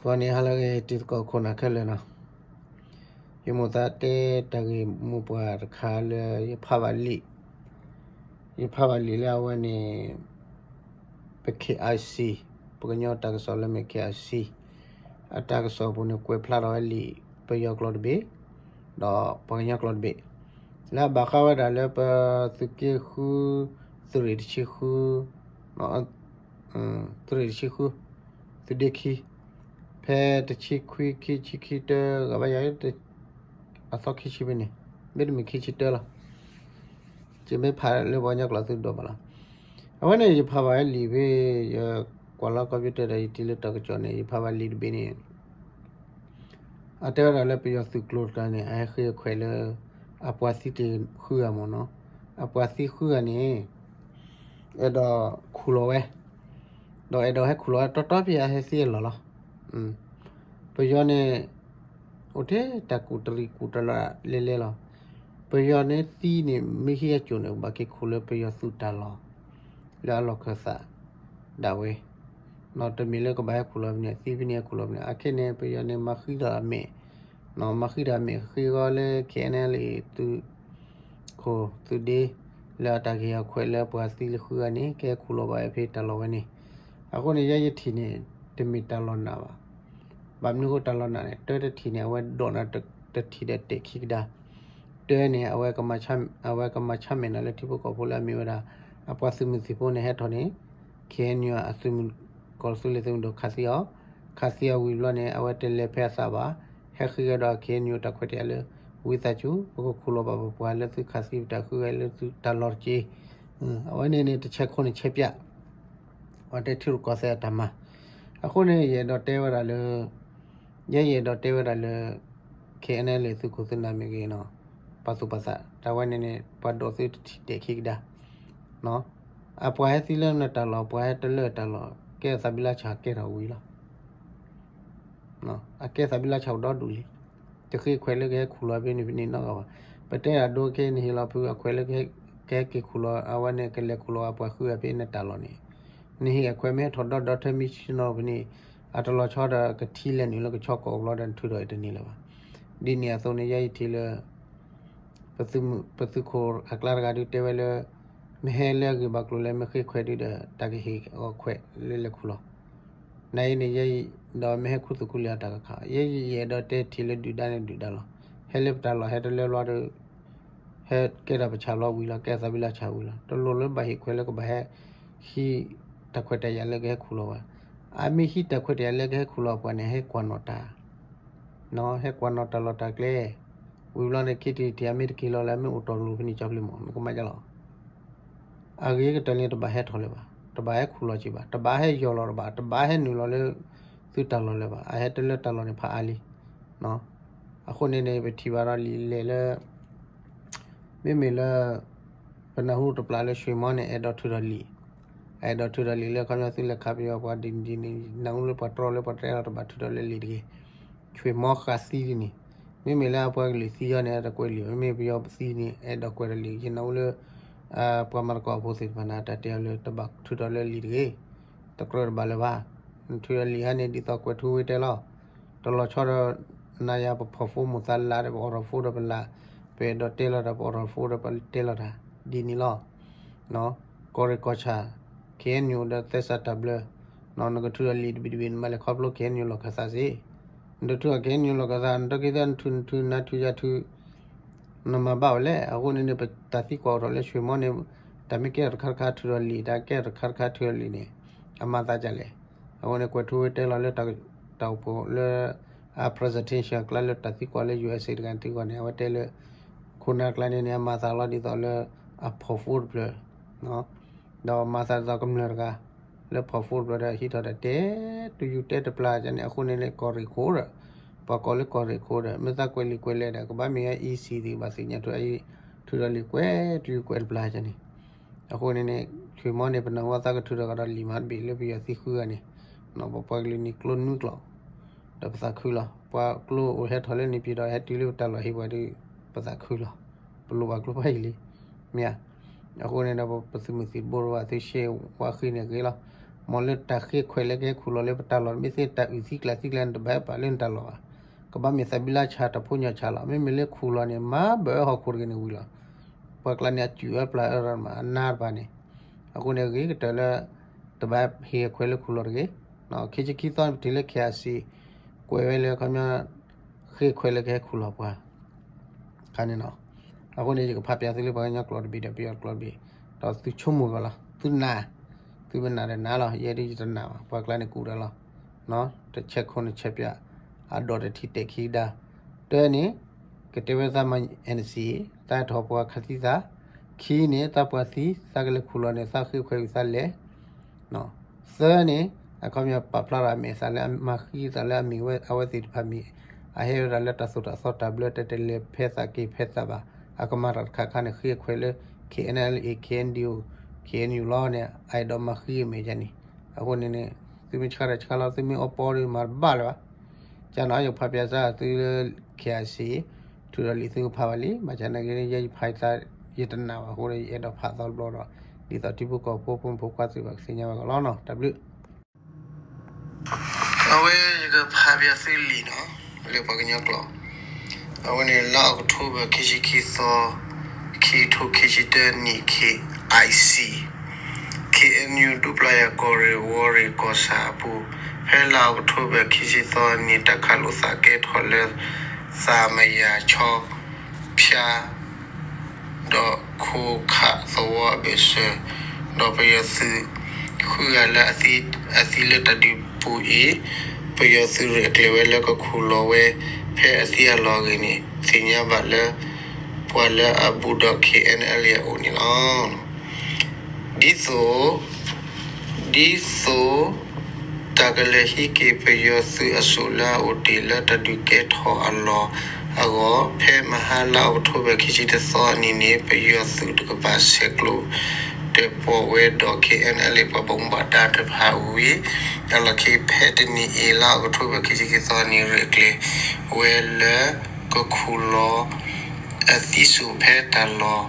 ပှၤန့ၣ်ဟါလၢအဂ့ၤ တံၤသကိးခိၣ်နၢ်ခဲလၢာ်နီၤ, ယမိၢ်သးတဲတၢ်ဂ့ၢ်မိၢ်ပှၢ်တခါလၢယဖးဘၣ်လံာ်, ယဖးဘၣ်လံာ်လၢအဝဲန့ၣ် ပ K I C, ပကညီတၢ်ကစီၣ်လၢမ့ၢ် K I C အတၢ်ကစီၣ်ပူၤန့ၣ် ကွဲးဖျါထီၣ်ဝဲလံာ်ပယီၤကျိာ်တဘ့ၣ်, ဒီးပှၤကညီကျိာ်တဘ့ၣ်, လၢအဘၣ်ဃးဝဲဒၣ်လၢပသုးက့ဃု, သုးရ့ၣ်တဆံဃု, သုးရ့ၣ်တဆံဃု, သုးဒ့ခံ, ဖဲတဆံခွံ ခံဆံခံတၢ ဂၤဘၣ်ယၤ အသီခံဆံဖဲန့ၣ်, မ့တမ့ၢ်ခံဆံတၢလီၤ. ယမ့ၢ်ဖးလၢပှၤကညီကျိာ်သုဒိးဘၣ်လီၤ. အဝဲန့ၣ် ယဖးဘၣ်လံာ်ဖဲ ယကွၢ်လီၤ computer ဒီးယထံၣ်လၢတၢ်ကစီၣ်န့ၣ် ယဖးဘၣ်လံာ်တဘ့ၣ်န့ၣ် အတဲဝဲဒၣ်လၢပယီၤသုးကျိၤတကျါန့ၣ် အဟဲဃ့ခွဲးလၢ အပှၤသံတ့ၢ်ဃုဂၤမ့ၢ်နီၤ, အပှၤသံဃုဂၤန့ၣ် အဲၣ်ဒိးခူၣ်လီၤဝဲ, ဒီးအဲၣ်ဒိးဟဲခူၣ်လီၤဝဲတီတီဖဲအဟဲသံအလီၢ်လီၤ. ပယီၤန့ၣ် အိၣ်ထဲတၢ်ကူၣ်တရံးကူၣ်တရးလဲၤလဲၤလီၤ. ပယီၤန့ၣ်သံန့ၣ် မ့ၢ်ဟံးအစိၣ်န့ၣ် ဘၣ်က့ၤခူၣ်လၢပယီၤသုးတၢ်လီၢ် လၢအလီၢ်ခၢၣ်သးဒၣ်ဝဲ, နီၢ်တမ့ၢ်လၢကဘၣ်ဟဲခူၣ်လီၤဖဲန့ၣ် သံဖဲန့ၣ်ဟဲခူၣ်လီၤဖဲန့ၣ် အခဲန့ၣ် ပယီၤန့ၣ် မၤဃံဒီးအမဲာ်, နီၢ်မၤဃံဒီးအမဲာ်ဃ့ဂီၤလၢ K N L A သုးခိၣ်သုးဒ့ လၢအတၢ်က့ၤအီၤခွဲးလၢပှၤသံလၢဃုဂၤန့ၣ် ကဟဲခူၣ်လီၤဘၣ်ဝဲဖဲတၢ်လီၢ်ဝဲန့ၣ်, အဃိန့ၣ် ယဲယထံၣ်န့ၣ် တမ့ၢ်တၢ်လီၢ်နာ်ဘၣ်. ဘၣ်မနုၤဃိတၢ်လီၢ်နာ်န့ၣ် တၢတထံၣ်န့ၣ် အဝဲဒိးနၤတထံၣ်ဒီးတဲာ်ခံကဒါ, တၢန့ၣ် အဝဲကမၤဆါမဲာ်နၤလၢထံဖိကီၢ်ဖိလၢအမ့ၢ်ဝဲဒၣ် အပှၤသုးမုၢ်သံၣ်ဘိန့ၣ်ဟဲထီၣ်န့ၣ် K N U အသုးမုၢ်ကီၢ်သူလ့ၤသုးမုၢ်ဒိၣ်ခးသံအီၤ, ခးသံအီၤဝံၤဘျီန့ၣ် အဝဲတလဲၤဖဲအသးဘၣ်, ဟဲဃ့ကဒီး K N U တၢ်ခွဲးတၢ်ယာ်လၢ ဝံသးစူၤ ပကခူၣ်လီၤဘၣ်ပပှၤလၢသုခးသံပတၢ်ဃုဂၤလၢသုတၢ်လီၢ်တက့ၢ်. အဝဲန့ၣ်န့ၣ် တဆဲးခိၣ်န့ၣ်ဆဲးပၠး အဝဲတဲထံရူၢ်ကီၢ်သဲးအတၢ်မၤ, အဃိန့ၣ် ယအဲၣ်ဒိးတဲဝဲဒၣ်လၢ ယဲယအဲၣ်ဒိးတဲဝဲဒၣ်လၢ K N L A သုးခိၣ်သုးနၢ်မ့ၢ်ဂ့ၤနီၤ, ပှၤသူၣ်ပှၤသး တၢ်ဝဲန့ၣ်န့ၣ် ပှၤဒိးသုတထံၣ်တဲာ်ခံကဒါ, အပှၤဟဲသံလၢနတၢ်လီၢ် ပှၤဟဲတလၢတၢ်လီၢ် ကဲသးဘံလါဆၣ်ကဲထီၣ်ဝံၤလီၤ. အကဲသးဘံလါဆၣ်အိၣ်ဒီဒူၣ်လံ. တဃ့ခွဲးလၢကဟဲခူၣ်လီၤဖဲန့ၣ်ဖဲန့ၣ်နီတဂၤဘၣ်. ပတဲဒၣ်ဒိခဲအံၤ နဟ့ၣ်လီၤဖုအခွဲးလၢ ကဟဲက့ၤခူၣ်လီၤ အဝဲန့ၣ် ကလဲၤခူၣ်လီၤအပှၤဃုဂၤဖဲနတၢ်လီၢ်န့ၣ်, နဟ့ၣ်အခွဲးမ့ၢ်ဟဲထီၣ်ဒီဒီထၢမံဆ့ၣ်နီၤဖဲန့ၣ်, အတလီၤဆီဒီးကထံလဲၤနုာ်လၢကဆီကိးဘျီဒီး နထုးထီၣ်အံၤတန့ၢ်လၢၤဘၣ်. ဒ်န့ၣ်အသိးန့ၣ် ယဲယထံၣ်လၢ ပသုးခိၣ်အကျါတဂၤဒုးတဲဝဲလၢ မ့ၢ်ဟဲလၢအဂ့ၢ်ဘၣ်ကျိၤလၢမ့ၢ်ဃ့ခွဲးဒုးဒီး တၢ်ကဟ့ၣ်အီၤခွဲးလၢလဲၤခူၣ်လီၤ. နအံၤန့ၣ် ယဲအံၤဒီးမ့ၢ်ဟဲခူသူၣ်ခူလံၤအတၢ်ကခး, ယဲယအဲၣ်ဒိးတဲထံၣ်လၢဒုၣ်ဒါန့ၣ်ဒုၣ်ဒါလီၤ. ဟဲလၢပတၢ်လီၢ်ဟဲတလၢဘျီဒီး ဟဲကဲထီၣ်ပဆၣ်ဘျီဝံၤလီၤ, ကဲသးဘံလါဆၣ်ဝံၤလီၤ. တလိၣ်လၢဘၣ်ဟ့ၣ်ခွဲးလၢကဘၣ်ဟဲ ဟံးတၢ်ခွဲးတၢ်ယာ်လၢကဟဲခူၣ်လီၤဘၣ်. အမ့ၢ်ဟံးတၢ်ခွဲးတၢ်ယာ်လၢကဟဲခူၣ်လီၤပှၤန့ၣ် ဟဲကွၢ်နီၣ်တၢ် နီၢ် ဟဲကွၢ်နီၣ်တၢ်လီၢ်တၢ်ကျဲ, ဝံၤဘျီန့ၣ် ခံထံၣ်တထံၣ် အမ့ၢ်တက့ၤလီၤလၢအမ့ၢ်အိၣ်တီၢ်လိၤဖဲန့ၣ် ကၠီဖျ့မး နကမၤဒ်လဲၣ်. အဂ့ၤကတၢၢ်န့ၣ်တဘၣ်ဟဲထီၣ်လၢၤဘၣ်, တဘၣ်ဟဲခူၣ်လီၤက့ၤဘၣ်, တဘၣ်ဟဲယီၢ်လီၤတဘၣ်, တဘၣ်ဟဲနုာ်လီၤလၢ သုတၢ်လီၢ်လၢၤဘၣ်, အဟဲတလၢတၢ်လီၢ်န့ၣ်ဖးအါလံ. အဃိန့ၣ်န့ၣ် ပထံၣ်ဘၣ်ဒီးလံာ်လဲၢ်လၢ မ့မ့ၢ်လၢ ပနၢ်ဟူတပျၢ်လၢ ဆွ့ၣ်မီန့ၣ် အဲၣ်ဒိးထုးထီၣ်လံာ်, အဲၣ်ဒိးထုးထီၣ်လံာ်လၢ ခီပညီသုလဲၤခးပယီၤပှၤဒ်န့ၣ်ဒ်န့ၣ် နၢ်ဟူလၢပှၤတြီလၢပှၤတအဲၣ်လီၤတဘၣ်ထုးထီၣ်လၢလံာ်တဂ့ၤ. ဆွ့ၣ်မီဃာ်သံဒ်န့ၣ်, မ့မ့ၢ်လၢအပှၤကလုာ်သံအီၤန့ၣ် အတကွဲးလံာ်, မ့မ့ၢ်ပယီၤပသံန့ၣ် အဲၣ်ဒိးကွဲးထီၣ်လံာ်. ယနၢ်ဟူလၢ ပှၤမၤသကိးအဖိသ့ၣ်တဖၣ်န့ၣ် တၢ်တဲအီၤလၢတဘၣ်ထုးထီၣ်လၢလံာ်တဂ့ၤ, တကြၢးတဘၣ်လၢၤဘၣ်. နထုးထီၣ်လံာ်ဟါန့ၣ် ဒ်သိးကွဲးထူဝ့တဲလီၤ. တလီၤဆီဒီး နၤယၤပဖီၣ်ဖိမိၢ်သးလးဒီး ပအိးထီၣ်ဖိဒီးပလး, ပအဲၣ်ဒိးတဲလီၤတၢ် ပအိးထီၣ်ဖိဒီးပတဲလီၤတၢ် ဒ်န့ၣ်လီၤ. ကီၢ်ရ့ၣ်ကီၢ်ဆၣ် K N U ဒီးသဲစးတၢ်ဘျၢ, နကထုးထီၣ်လံာ်တဘ့ၣ်တဘ့ၣ် နဘၣ်လဲၤခီဖျိ K N U လီၢ်ခၢၣ်သးစ့ၢ်, နတထုးထီၣ် K N U လီၢ်ခၢၣ်သး နတက့ၤသ့ၣ် နထုးနထုး နၤထုးယၤထုး နမၤဘၣ်ဝဲလဲၣ်. အဃိန့ၣ်န့ၣ် ပတၢ်သံကွၢ်အိၣ်ထီၣ်လၢဆွ့ၣ်မီန့ၣ် တၢ်မ့ၢ်ကဲထီၣ်တခါတခါ ထုးထီၣ်လံာ်, တၢ်ကဲထီၣ်တခါတခါ ထုးထီၣ်လံာ်န့ၣ် အမၤသးဒ်လဲၣ်. အဃိန့ၣ် ကွဲးထူဝ့တဲလီၤလၢ တၢ်အိၣ်ဖှိၣ်လၢ အ presidential အကျါလၢတၢ်သံကွၢ်လၢ U S A တဂၤန့ၣ်သံကွၢ်န့ၣ် အဝဲတဲလၢ ခိၣ်နၢ်ကျါန့ၣ်န့ၣ် အမၤသးလီၤဒ်သိးလၢ အဖီၣ်ဖိတဖျၢၣ် ဒီးမၤသးဒ်သိးကမျၢၢ်တဂၤ လၢဖီၣ်ဖိတဖျၢၣ်ဒီး ဟံးထီၣ်တၢ်တဲ တယူၤတဲတပျၢ်န့ၣ် အဃိန့ၣ်န့ၣ် ကီၢ်ရ့ၣ်ခိၣ်ဒီး ပှၤကိးလၢကီၢ်ရ့ၣ်ခိၣ်ဒီး မ့ၢ်သးကွဲးလံာ်ကွဲးလဲၢ်ဒီး ကဘၣ်မ့ၢ်ဝဲ E C သ့ၣ် ဘၣ်သ့ၣ်ညါထုး ထုးထီၣ်လံာ်ကွဲးတယူၤကွဲးတပျၢ်န့ၣ် အဃိန့ၣ်န့ၣ် ဆွ့ၣ်မီန့ၣ် ပနၢ်ဟူအသးကထုးထီၣ်ကဒီးလံာ်မၤတဘ့ၣ်လၢပယီၤသံဃုဂၤန့ၣ် ပပှၤကလုာ်န့ၣ်ကျိနွံကျိာ် ဒီးပသးခုလီၤ. ပှၤကျိအိၣ်ဟဲထီၣ်လၢန့ၣ်ပၠံၣ်ဒီး ဟဲတုၤလၢပတၢ်လီၢ်ဟ့ၣ်ပှၤဒီး ပသးခုလီၤ. ပလိၣ်ဘၣ်ကျိဖးယံာ်လံ မ့ၢ်ဧါ. အဃိန့ၣ်ဒီး ပသုးမုၢ်သံၣ်ဘိတဖၣ် သုရှဲဝါဃံန့ၣ်ဂ့ၤလီၤ. မ်လၢတၢ်ဃ့ခွဲးလၢကဟဲခူၣ်လီၤလၢပတၢ်လီၢ် မ့ၢ်သ့တၢ်အုၣ်သံကျၢ်သံကျဲန့ၣ် တဘၣ်ဟဲပာ်လၢနတၢ်လီၢ်ဘၣ်. ကဘၣ်မ့ၢ်သးဘံလါဆါ တၢ်ဖိညၣ်ဆါလီၤ. မ့မ့ၢ်လၢခူၣ်လီၤန့ၣ် မၤဘၢဟီၣ်ခိၣ်တဂ့ၤန့ၣ်ဝံၤလီၤ. ပှၤကျါန့ၣ် အစူၣ်အၢပျၢ်အၢရၢမး အနါတပၤန့ၣ်. အဃိန့ၣ် ဂ့ၤကတၢၢ်လၢ တဘၣ်ဟ့ၣ်ခွဲးလၢခူၣ်လီၤတဂ့ၤ. ခံဆံခံသီန့ၣ် ပထံၣ်လၢ ခ့ၣ်အါစံၣ် ကွဲးဝဲလၢခီပညီ ဃ့ခွဲးလၢကဟဲခူၣ်လီၤပှၤ ခါန့ၣ်လီၤ. အဃိန့ၣ် ယကဖးပၠးသုလၢပှၤကညီကျိာ်တဘ့ၣ်ဒီးပယီၤကျိာ်တဘ့ၣ်, ဒီးသုဆိကမိၣ်ကွၢ်လီၤ. သုနာ်, သုမ့ၢ်နာ်ဒီးနာ်လီၤ. ယဲဒၣ်ယတနာ်ဘၣ်, ပှၤကျါန့ၣ်ကူၣ်ဒီးလီၤ. တဆဲးခိၣ်န့ၣ်ဆဲးပၠး, အဒိၣ်တထံၣ်တဲာ်ခံကဒါ. တၢန့ၣ် ကတဲဝဲသးမၤ NCA သးထီၣ်ပှၤခးသံသး, ခံန့ၣ် သးပှၤသံ သးကလဲၤခူၣ်လီၤန့ၣ် သးဃ့ခွဲးဝံၤသးလဲၤ သၢန့ၣ် အခီပညီပာ်ဖျါထီၣ်အမဲာ်သးလၢအမၤဃံသးလၢအမ့ၢ်ဝဲ အဝဲသ့ၣ်တဖၣ်မ့ၢ် အဟဲဝဲဒၣ်လၢတၢ်သိၣ်တၢ်သီတၢ်ဘျၢ တၢ်တလဲၤဖဲသးက့ၤဖဲသးဘၣ် အကမၤတၢ်တခါခါန့ၣ် ဃ့ခွဲးလၢ KNLA KNDO KNU လီၤန့ၣ် အအဲၣ်ဒိးမၤဃံအမဲာ်ယါန့ၣ် အဃိန့ၣ်န့ၣ် သုမ့ၢ်ဆှၢဒီးဆှၢလီၤ သုမ့ၢ်အီပီဒီးမၤတဘၣ်လၢၤဘၣ် ကန့ၣ် ယကဖးပၠးစၢ်သုလၢ ခ့ၣ်အါစံၣ် ထုးဒီးလံာ်သုကဖးဘၣ်လံ ဘၣ်ဆၣ်နာ်က့ ယဲယဖးယသး ယတနာ်ဘၣ်အဃိဒီး ယအဲၣ်ဒိးဖးသီတဘျီဒီး ဒ်သိးထံဖိကီၢ်ဖိ ဖိမုၣ်ဖိခွါသ့ၣ်တဖၣ်ကသ့ၣ်ညါဘၣ်ကလီနီၤ တၢ်ဘျုး အဝဲယကဖးပၠးသုလံာ်နီၤ လၢပှၤကညီကျိာ် အဝဲန့ၣ် လါအီးကထိဘၢၣ် ခံဆံခံသီ ခံကထိခံဆံတၢနံၣ် ခ့ၣ်အါစံၣ် KNU ဒူပျၢ်ယၤကီၢ်ရ့ၣ် ဝီၤရ့ၣ်ကီၢ်ဆၣ်အပူၤ ဖဲလါအီးကထိဘၢၣ် ခံဆံသီနံၤ တၢ်ခးလိာ်သးကဲထီၣ်လၢ သးမယၤဆီဖၠါ ဒီးခိခးသဝီအဘၢၣ်စၢၤ ဒီးပယီၤသုး ဃုဂၤလၢအသံလၢတၢ်ဒုးပူၤအံၤ ပယီၤသုးရဲၣ်ကျဲၤဝဲလၢကခူၣ်လီၤဝဲ ဖဲအသံအလီၢ်အဂ့ၢ်န့ၣ် သ့ၣ်ညါဘၣ်လၢ ပှၤလၢအဘူးဒီး KNLA အအိၣ်န့ၣ်လီၤ. ဒ်သိး ဒ်သိး တၢ်ကလဲၤဟံးက့ၤပယီၤသုးအစိၣ်လၢအအိၣ်တ့ၢ်လၢတၢ်ဒုးကဲထီၣ်အလီၢ်အဂီၢ် ဖဲမဟါလါအီးကထိဘၢၣ် ခံဆံတသီအနံၤန့ၣ် ပယီၤသုးတကပၤဆဲးကျိး တဲပိာ်ဝဲဒီး KNLA ပှၤဘၣ်မူဘၣ်ဒါတဖၣ်ဝံၤ အလီၢ်ခံဖဲတနံၤအံၤ လါအီးကထိဘၢၣ် ခံဆံခံသီအနံၤ ရဲၣ်ကျဲၤဝဲလၢကခူၣ်လီၤ အသံစိၣ်ဖဲတၢ်လီၢ်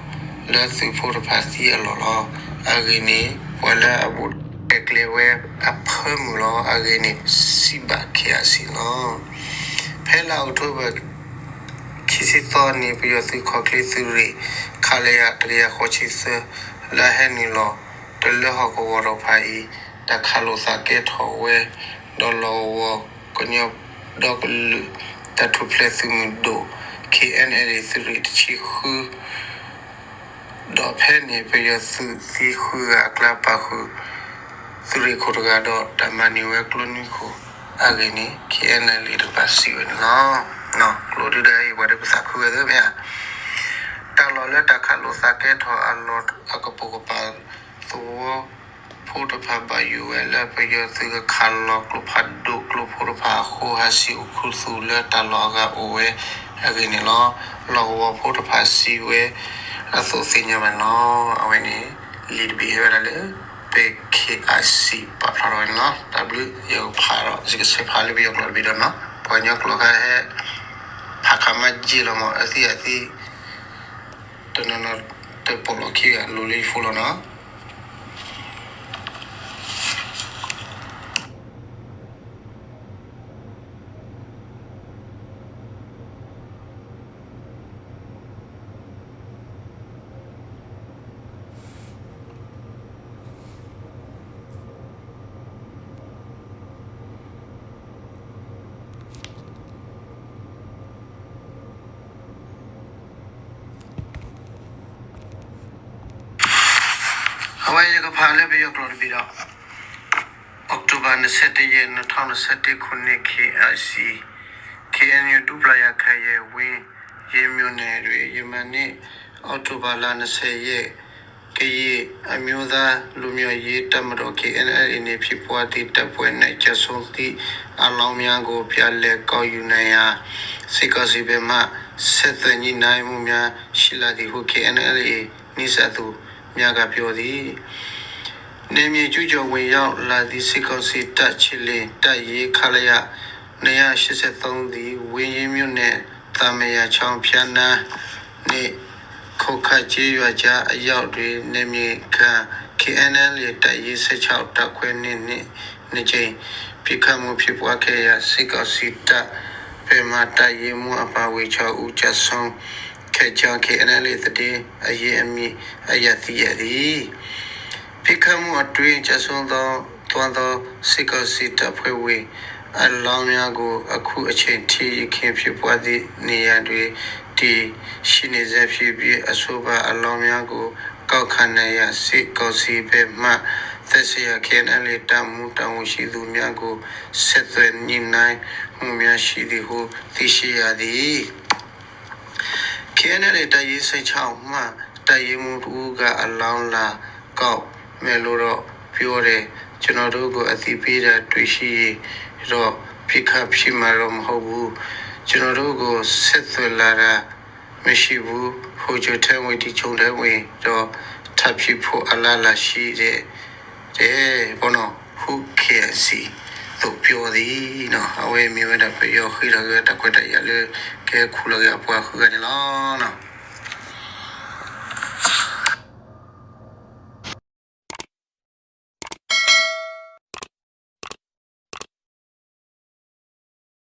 လၢသုးဖိတဖၣ်သံအလီၢ်လီၤ. အဂ့ၢ်န့ၣ် ပှၤလၢအဘူး ရဲၣ်ကျဲၤဝဲအဖၢမုၢ်လီၤ. အဂ့ၢ်န့ၣ် စံးဘၣ် ခ့ၣ်အါစံၣ် လီၤ. ဖဲလါအီးကထိဘၢၣ် ခံဆံသီန့ၣ် ပယီၤသုးခီၣ်ချ့သုးရ့ၣ် ခလရ တကယၤဃိးဆံသၢ လၢအဟဲနုာ်လီၤတလၢဟီၣ်ကဝီၤတဖၣ်အံၤ တၢ်ခးလိာ်သးကဲထီၣ်ဝဲ ဒီးလီၢ်ကဝီၤကညီ ဒီကလုာ်တၢ်ထူၣ်ဖျဲးသုးမုၢ်ဒိၣ် KNLA သုးရ့ၣ်တဆံဃု ဒီးဖဲန့ၣ် ပယီၤသုးသံဃုဂၤအကျါ ပာ်ဃုာ် သုးရ့ၣ်ခိၣ်တဂၤဒီး တၢ်မၤန့ၢ်ဝဲကျိနွံခိၣ်အဂ့ၢ်န့ၣ် KNLA တကပၤစံးဝဲန့ၣ်လီၤ. ကျိဒုၣ်ဒါအံၤ ပှၤဒၣ်ပသးခုဝဲသ့ၣ်မ့ၢ်ဧါ. တၢ်လီၢ်လၢတၢ်ခးလိာ်သးကဲထီၣ်အလီၢ်အကပိာ်ကပၤ သဝီဖိတဖၣ်ဘၣ်ယိၣ်ဝဲလၢ ပယီၤသုးကခးလီၤကျိဖးဒိၣ်ကျိဖိတဖၣ်အဃိ ဟးစံၣ်အိၣ်ခူသူၣ်လၢတၢ်လီၢ်အဂၤအိၣ်ဝဲအဂ့ၢ်န့ၣ်လီၤ. လီၢ်ကဝီၤဖိတဖၣ်စံးဝဲအသိးသ့ၣ်ညါဘၣ်န့ၣ်လီၤ. အဝဲန့ၣ် လံာ်တဘ့ၣ်ဟဲဝဲဒၣ်လၢ ပခ့ၣ်အါစံၣ် ပာ်ဖျါထီၣ်ဝဲန့ၣ်လီၤ. တၢ်ဘျုး ယကဖးဒီး ယကဆဲးဖးလၢပယီၤကျိာ်တဘ့ၣ်ဒီးနီၤ ပှၤကညီကျိာ်ခါဟဲ ဖးခးမးယံာ်လီၤမး အသံအသံ တနီၤနီၤတပိာ်လီၢ်ခံဂၤ အလိၤလၢယဖိလီၤနီၤ. အဝဲယကဖးလၢပယီၤကျိာ်တဘ့ၣ်ဒီး October နှစ်ဆယ့်တစ်ရက် နှစ်ထောင့်နှစ်ဆယ့်တစ်ခုနှစ် ခ့ၣ်အါစံၣ် KNU ဒူပျၢ်ယၤခရိုင် ဝင်းရေးမြို့နယ်တွင် ယမန်နေ့ အောက်တိုဘာလ နှစ်ဆယ့် ရက် ကရင်အမျိုးသားလွတ်မြောက်ရေးတပ်မတော် KNLA နှင့် ဖြစ်ပွားသည့်တိုက်ပွဲ၌ကျဆုံးသည့်အလောင်းများကို ပြန်လည်ကောက်ယူနိုင်ရန် စစ်ကောင်စီဘက်မှ ဆက်သွယ်ညှိနှိုင်းမှုများရှိလာသည်ဟု KNLA နီးစပ်သူများကပြောသည်။ နယ်မြေကျူးကျော်ဝင်ရောက်လာသည့် စစ်ကောင်စီတပ် ခြေလျင်တပ်ရင်း ခလရ နှစ်ရာရှစ်ဆယ့်သုံး သည် ဝင်းရေးမြို့နယ် သာမယချောင်းဖျားနားနှင့် ခိခကျေးရွာကြားအရောက်တွင် နယ်မြေခံ ခ KNLA တပ်ရင်း ဆယ့်ခြောက် တပ်ခွဲ နှစ် နှစ် နှစ်ကြိမ် ပစ်ခတ်မှုဖြစ်ပွားခဲ့ရာ စစ်ကောင်စီတပ်ဖဲမှ တပ်ရင်းမှူးအပါအဝင် ခြောက်ဦးကျဆုံး ခဲ့ကြောင်း KNLA သတင်းအရင်းအမြစ်အရသိရသည်. ပစ်ခတ်မှုအတွင်း ကျဆုံးသွားသော စစ်ကောင်စီတပ်ဖွဲ့ဝင် အလောင်းများကို အခုအချိန်ထိ ယခင်ဖြစ်ပွားသည့်နေရာတွင် တည်ရှိနေဆဲဖြစ်ပြီး အဆိုပါအလောင်းများကို ကောက်ခံနိုင်ရန် စစ်ကောင်စီဘက်မှ သက်ဆိုင်ရာ KNLA တပ်မှူး တာဝန်ရှိသူများကို ဆက်သွယ်ညှိနှိုင်းမှုများရှိသည်ဟု သိရှိရသည်. KNLA တပ်ရင်း ဆယ့်ခြောက် မှ တပ်ရင်းမှူးတစ်ဦးက အလောင်းလာကောက်မယ်လို့တော့ ပြောတယ်။ ကျွန်တော်တို့ကို အသိပေးတာ တွေ့ရှိရင်တော့ ပစ်ခတ်ဖြစ်မှာတော့ မဟုတ်ဘူး။ ကျွန်တော်တို့ကို ဆက်သွယ်လာတာ မရှိဘူး။ ဟိုကျိုထဲဝင် ဒီကျိုထဲဝင်တော့ ထပ်ဖြစ်ဖို့ အလားအလာရှိတယ် တယ်ပေါ့နော်ဟု KIC သို့ပြောသည်နီၤ. အဝဲမ့ၢ်ဝဲဒၣ် ပယီၤဃ့ထီၣ်က့ၤတၢ်ခွဲးတၢ်ယာ်လၢ ကဟဲခူၣ်လီၤက့ၤအပှၤဃုဂၤန့ၣ်လီၤ.